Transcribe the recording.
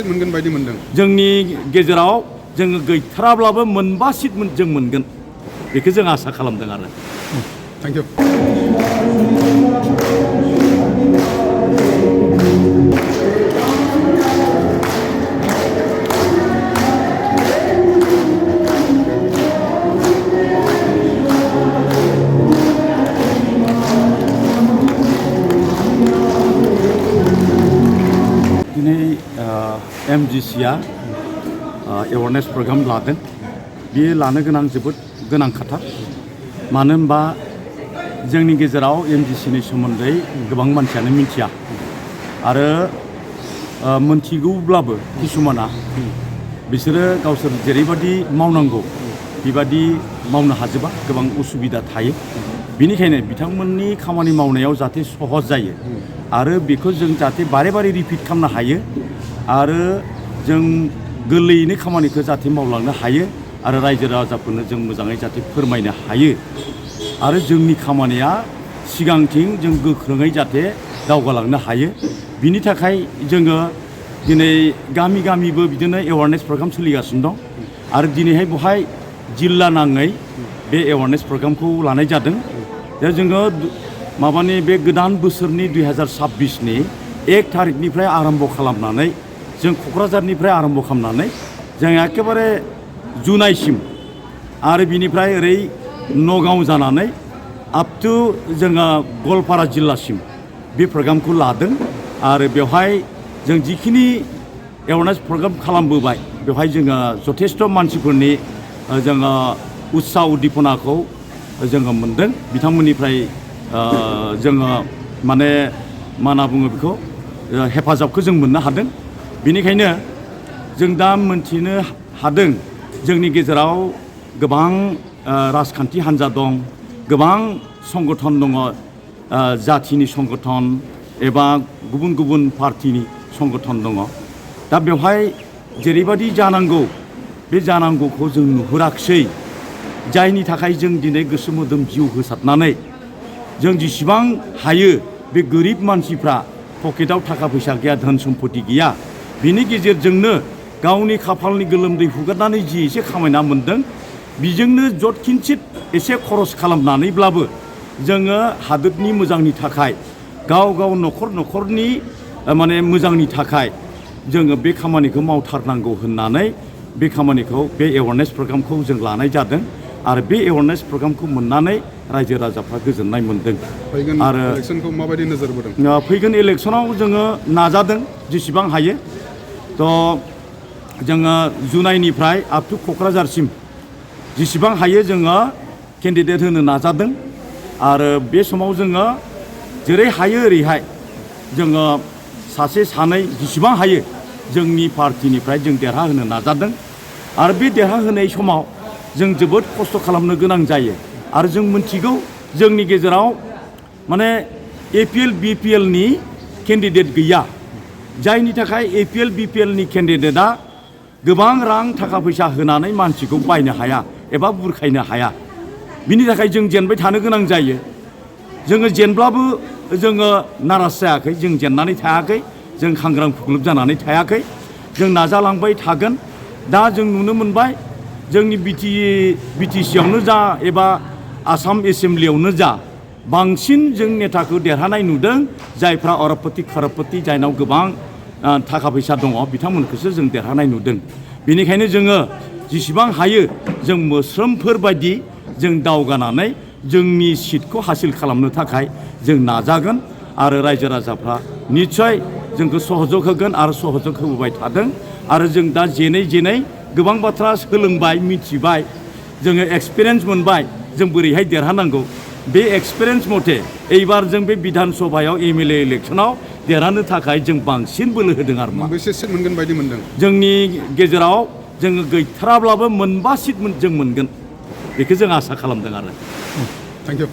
मोनगोन बायदि मोनदों जोंनि गेजेराव जोङो गैथाराब्लाबो मोनबा सिट जों मोनगोन बेखौ जों आसा खालामदों आरो थेंक इउ दिनै MGCआ एवारनेस प्रग्राम लादों बेयो लानो गोनां जोबोद गोनां खोथा मानो होनबा जोंनि गेजेराव MGCनि सोमोन्दै गोबां मानसियानो मिथिया आरो मोनथिगौब्लाबो किसुमाना बिसोरो गावसोर जेरैबायदि मावनांगौ बेबादि मावनो हाजोबा गोबां उसुबिदा थायो बेनिखायनो बिथांमोननि खामानि मावनायाव जाहाथे सहज जायो आरो बेखौ जों जाहाथे बारे बारे रिपिट खालामनो हायो आरो जों गोरलैयैनो खामानिखौ जाहाथे मावलांनो हायो आरो रायजो राजाफोरनो जों मोजाङै जाहाथे फोरमायनो हायो आरो जोंनि खामानिया सिगांथिं जों गोख्रोङै जाहाथे दावगालांनो हायो बिनि थाखाय जोङो दिनै गामि गामिबो बिदिनो एवारनेस प्रग्राम सोलिगासिनो दं आरो दिनैहाय बहाय जिल्ला नाङै बे एवारनेस प्रग्रामखौ लानाय जादों दा जोङो माबानि बे गोदान बोसोरनि 2026नि 1 थारिखनिफ्राय आरम्भ खालामनानै जों क'क्राझारनिफ्राय आरम्भ खालामनानै जों एखेबारे जुनाइसिम आरो बिनिफ्राय ओरै नगाव जानानै आप टु जोङो गवालपारा जिल्लासिम बे प्रग्रामखौ लादों आरो बेवहाय जों जिखिनि एवारनेस प्रग्राम खालामबोबाय बेवहाय जोङो जथेस्थ' मानसिफोरनि जोङो उत्साह उद्दीपनाखौ जोङो मोनदों बिथांमोननिफ्राय जोङो माने मा होनना बुङो बेखौ हेफाजाबखौ जों मोननो हादों बेनिखायनो जों दा मोनथिनो हादों जोंनि गेजेराव गोबां राजखान्थि हान्जा दं गोबां संगठन दङ जाथिनि संगठन एबा गुबुन गुबुन पार्टिनि संगठन दङ दा बेवहाय जेरैबायदि जानांगौ बे जानांगौखौ जों नुहुराखिसै जायनि थाखाय जों दिनै गोसो मोदोम जिउ होसारनानै जों जेसेबां हायो बे गोरिब मानसिफ्रा पकेटाव थाखा फैसा गैया धोन सम्पति गैया बिनि गेजेरजोंनो गावनि खाफालनि गोलोमदै हुगारनानै जि एसे खामायना मोन्दों बेजोंनो जथखिनसित एसे खरस खालामनानैब्लाबो जोङो हादोरनि मोजांनि थाखाय गाव गाव न'खरनि माने मोजांनि थाखाय जोङो बे खामानिखौ मावथारनांगौ होननानै बे खामानिखौ बे एवारनेस प्रग्रामखौ जों लानाय जादों आरो बे एवारनेस प्रग्रामखौ मोननानै रायजो राजाफ्रा गोजोननाय मोनदों आरो इलेक्सनखौ माबायदि नोजोर बोदों फैगोन इलेक्सनाव जोङो नाजादों जेसेबां हायो थ' जोङो जुनाइनिफ्राय आप टु क'क्राझारसिम जेसेबां हायो जोङो केन्डिडेट होनो नाजादों आरो बे समाव जोङो जेरै हायो ओरैहाय जोङो सासे सानै जेसेबां हायो जोंनि पार्टिनिफ्राय जों देरहाहोनो नाजादों आरो बे देरहाहोनाय समाव जों जोबोद खस्थ' खालामनो गोनां जायो आरो जों मिथिगौ जोंनि गेजेराव माने APL BPLनि केन्डिडेट गैया जायनि थाखाय APL BPLनि केन्डिडेटआ गोबां रां थाखा फैसा होनानै मानसिखौ बायनो हाया एबा बुरखायनो हाया बिनि थाखाय जों जेनबाय थानो गोनां जायो जोङो जेनब्लाबो जोङो नाराज जायाखै जों जेननानै थायाखै जों खांग्रां खुग्लुब जानानै थायाखै जों नाजालांबाय थागोन दा जों नुनो मोनबाय जोंनि BTC-आवनो जा एबा आसाम एसेम्ब्लियावनो जा बांसिन जों नेताखौ देरहानाय नुदों जायफ्रा अरबपति खरबपति जायनाव गोबां थाखा फैसा दङ बिथांमोनखौसो जों देरहानाय नुदों बेनिखायनो जोङो जेसेबां हायो जों मोस्रोमफोरबायदि जों दावगानानै जोंनि सिटखौ हासिल खालामनो थाखाय जों नाजागोन आरो रायजो राजाफ्रा निस्सय जोंखौ सहयोग होगोन आरो सहयोग होबोबाय थादों आरो जों दा जेनै गोबां बाथ्रा सोलोंबाय मिथिबाय जोङो एक्सपिरियेन्स मोनबाय जों बोरैहाय देरहानांगौ बे एक्सपिरियेन्स मथे एबार जों बे बिधान सभायाव MLA इलेक्सनाव देरहानो थाखाय जों बांसिन बोलो होदों आरो मा बेसे सिट मोनगोन बायदि मोनदों जोंनि गेजेराव जोङो गैथाराब्लाबो मोनबा सिट जों मोनगोन बेखौ जों आसा खालामदों आरो थेंक इउ